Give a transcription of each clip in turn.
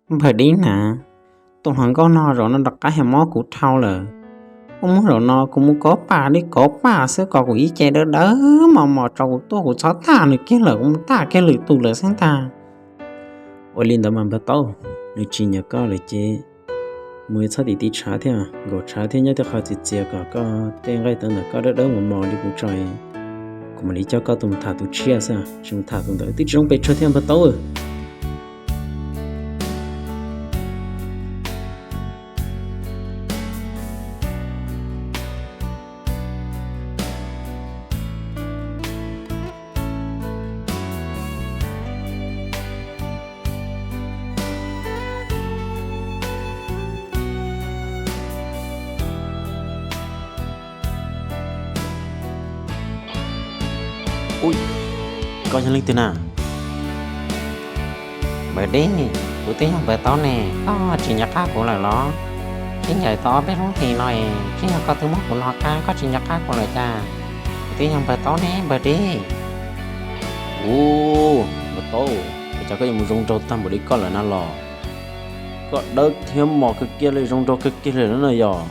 Npawg Dib na, tus hluas nkauj no zaum no rov qab hais mob kuv dhau lawm. Ua muab zaum no kuv mus kov pam li kov pam xwb kom kuv ib ce dawb dawb mos mos tso kuv tuaj, kuv txhob tham nws kiag lawm, kuv mus tham kiag lwm tus lawm xwb ntag. Ua li ntawd mas npawg Taub, nws tsis nyiam koj lawm ces mus txhob tim tiv tshav thiab nkaum tshav thiab nyob tej qho txias txias kom koj tej nqaij tawv ntawm koj dawb dawb mos mos li kuv tso, kuv mam li coj koj tuaj mus tham tus tshiab xwb, tsis mus tham tus ntawd twb tsis zoo pes tsawg thiab npawg Taub. Ub, koj yog leej twg na? Npawg Dib, kuv twb yog npawg Taub ne, koj tsis nco qab kuv lawm los? Twb ncaim tau ob peb lub hlis no es twb yog koj twb muab kuv nov qab, koj tsis nco qab kuv lawm cas? Kuv twb yog npawg Taub ne npawg Dib. Ub, npawg Taub, ua cas koj yuav mus zoo nraug tag npaum li koj lawm na los? Koj dawb thiab mos kawg kiag li, zoo nraug kawg kiag li na yog.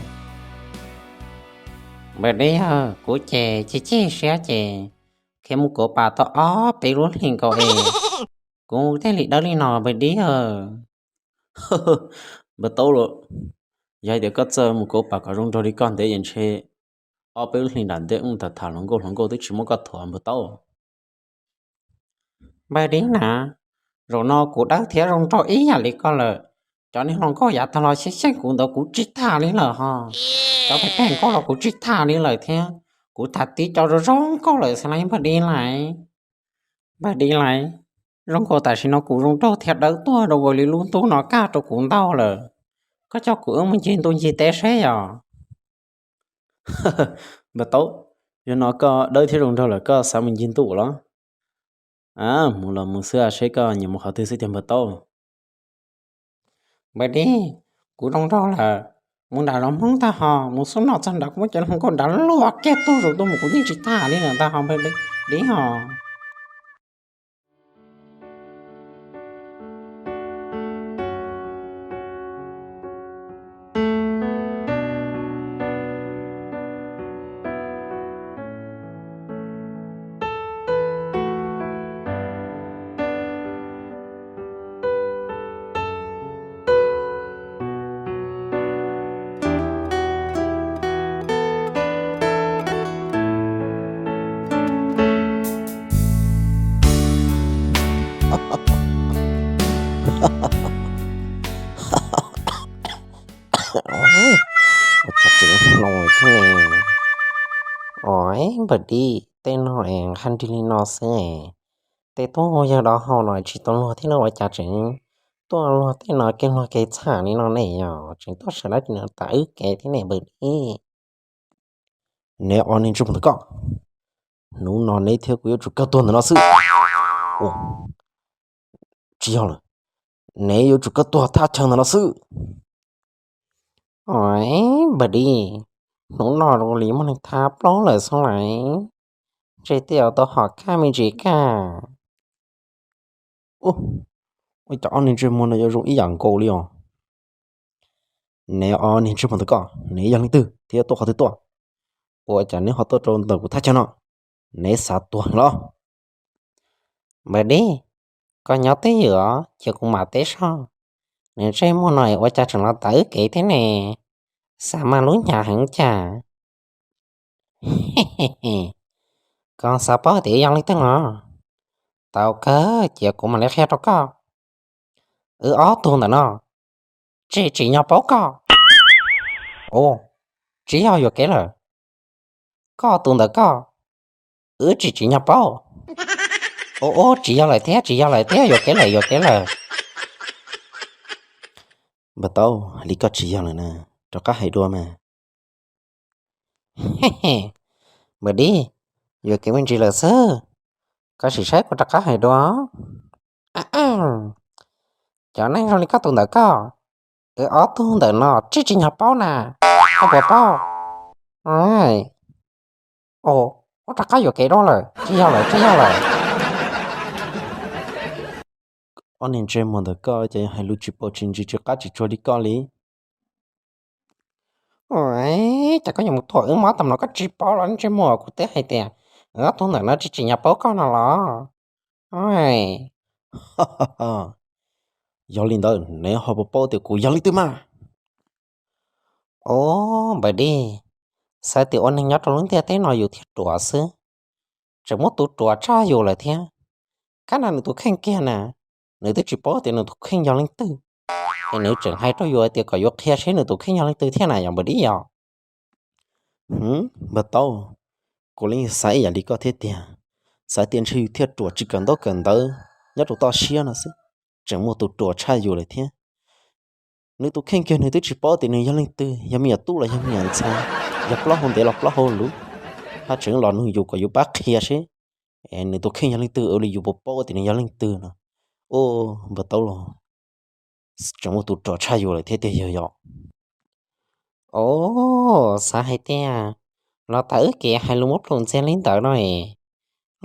Npawg Dib, kuv ces cig cig siab ces khiav mus kov pam tau ob peb lub hlis nkaus es kuv thiaj li dawb li no npawg Dib. Npawg Taub los, yog hais tias koj txawj mus kov pam kom zoo nraug li koj ntev es ntshe ob peb lub hlis nram ntej wb tham tham hluas nkauj hluas nkauj twb tsis muab koj thuam npawg Taub. Npawg Dib na, zaum no kuv dawb thiab zoo nraug ib yam li koj lawm. Cov niag hluas nkauj yav tag los xyeej xyeej kuv ntawd kuv tsis tham li lawm ho. Cov phem phem nkauj los kuv tsis tham li lawm thiab. Kuv tham tib cov zoo zoo nkauj lawm xwb lauj npawg Dib lauj. Npawg Dib lauj, zoo nkaus tam sim no kuv zoo nraug thiab dawb tuag rau nkaus li lub ntuj no kaj rau kuv ntau lawm. Koj coj kuv wb mus ncig ntuj ncig teb seb yog. Npawg Taub, yog no koj dawb thiab zoo nraug lawm koj xav mus ncig ntuj los? Mus los mus xwb, seb koj nyiam mus qhov twg xwb tiag npawg Taub. Npawg Dib, kuv zoo nraug lawm, mus nram zos Hmoob tag ho, mus xub no txog nrad kuv muab cov hluas nkauj nrad luag kiag tuag zaum tuaj mus kuv yeej tsis tham li lawm ntag ho npawg Dib ho. Ua cas tseem hnov thiab ne? Os, npawg Dib, tej no es nqa nrig li no xwb es tej tub yawg dov hau no tsis tau luag thiab no ua cas tseem tuaj luag tej no kev luag kev txham li no ne? Yog tseem tuaj sawv dawb tsis nov tas wb kev thiab ne npawg Dib. Neb ob niag ntsej muag ntawm koj, hnub no neb thiab kuv yuav tsum kaj tuag ntawm no xwb. Tsis yog lawm, neb yuav tsum kaj tuag thaj chaw ntawm no xwb. Os, npawg Dib, hnub no zoo li muaj neeg thab plaub lawm xwb lauj. Ntshe tej zaum tau hom kaj me ntsis kaj. Ua cas ob niag ntsej muag no yuav zoo ib yam nkaus li os? Neb ob niag ntsej muag ntawm koj, neb yog leej twg thiab tuaj qhov twg tuaj? Ua cas neb ho tuaj rau ntawm kuv thaj chaw no? Neb xav tuag los? Npawg Dib, koj nyob twj ywm os, cia kuv mam teb soj. Nws ntsej muag no ua cas tseem los tawm wb kev thiab ne? Xav mas lub hnyav heev cas. Koj xav paub tias yog leej twg los? Tau kawg, cia kuv mam li qhia rau koj. Wb ob tug ntawm no tsis tsim nyog paub koj. Ua, tsis yog yuam kev lawm. Koj tus ntawm koj, wb tsis tsim nyog paub. Ua, ua, tsis yog lawm thiab, tsis yog lawm thiab, yuam kev lawm, yuam kev lawm. Npawg Taub, li koj tsis yog lawm na, rov qab hais dua mas. Npawg Dib, yuam kev me ntsis lawm xwb. Koj sim saib kuv rov qab hais dua. Cov neeg zoo li koj tus ntawm koj, wb ob tug ntawm no tsis tsim nyog paub na, koj puas paub? Ua, ua rov qab yuam kev dua lawm, tsis yog lawm, tsis yog lawm. Ob niag ntsej muag ntawm koj ces hais lus tsis paub tsis ntsis tsis qab tsis tsuag li koj li. Cas koj yuav mus thuam wb mob tam no koj tsis paub los ntsej muag, kuv twb hais tias ob tug ntawm no tsis tsim nyog paub koj no los? Yog li ntawd neb ho puas paub tias kuv yog leej twg mas? Os, npawg Dij, xav tias ua neeg nyob rau lub ntiaj teb no yus thiaj ruam xwb, tseem muaj tus ruam tshaj yus lawm thiab. Kab na nws tus kheej kiag na, nws twb tsis paub tias nws tus kheej yog leej twg, es nws tseem hais rau yus hais tias kom yuav qhia seb nws tus kheej yog leej twg thiab na yog npawg Dij yog? Npawg Taub, kuv yeej xav ib yam li koj thiab tiag, xav tias ntshe yus thiaj ruam tsis kawm ntaub kawm ntawv nyob rau toj siab no xwb, tseem muaj tus ruam tshaj yus lawm thiab. Nws tus kheej kiag nws twb tsis paub tias nws yog leej twg, yog me nyuam tub los yog me nyuam ntxhais, yog plaub hau ntev los plaub hau luv, haj tseem los nug yus kom yus pab qhia seb nws tus kheej yog leej twg, ua li yus puas paub tias nws yog leej twg no. Os, npawg Taub los, tseem muaj tus ruam tshaj yus lawm thiab tiag yog yog? Os, xav hais tias los tas wb kev hais lus muab plhus ntxiag li ntawd no es,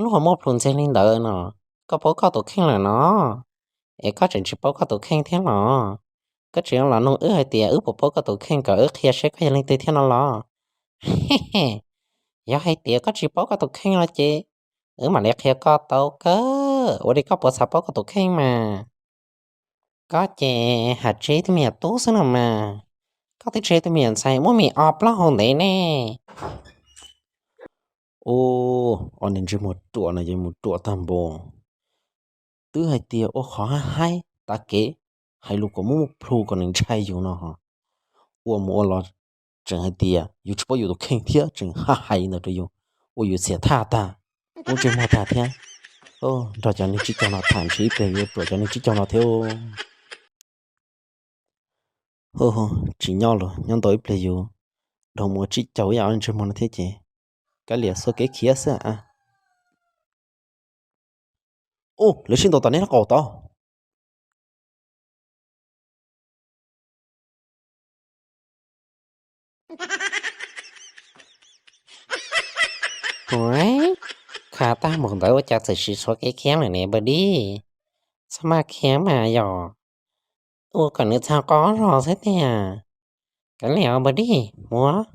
luag muab plhus ntxiag li ntawd no, koj paub koj tus kheej lawm no, es koj tseem tsis paub koj tus kheej thiab los? Koj tseem los nug wb hais tias wb puas paub koj tus kheej kom wb qhia seb koj yog leej twg thiab no los? Yog hais tias koj tsis paub koj tus kheej no ces wb mam li qhia koj tau kawg, ua li koj puas xav paub koj tus kheej mas? Koj ces haj tseem tus me nyuam tub xwb no mas, koj twb tseem tus me nyuam ntxhais muaj me ob plaub hau ntev ne. Os, ob niag ntsej muag ruam no yeej mus ruam tag npaum, twb hais tias ua qhov haib haib tav kev, hais lus kom muab muab plhu kom nws ntshai yus no ho. Ua mus ua los tseem hais tias yus tsis paub yus tus kheej thiab tseem haj hais ntawd rau yus, ua yus txias thaj tag, ua ntsej muag tag thiab. Nrog cov neeg tsib caug no tham ntshe ib pliag yuav ruam cov neeg tsib caug no thiab. Tsis nyob los nyob ntau ib pliag yus dhau mus ua tsib caug ib yam ntsej muag no thiab ces kav liam xuas kev khiav xwb a. Ub, lawv sib ntaus tom neb lub qaum tod. Kha tag npaum ntawd ua cas txawm sim xuas kev khiav lawm ne npawg Dib? Txhob maj khiav mas yog, ua kom nws txog qo zog xwb tiag. Kav liam os npawg Dib, mus.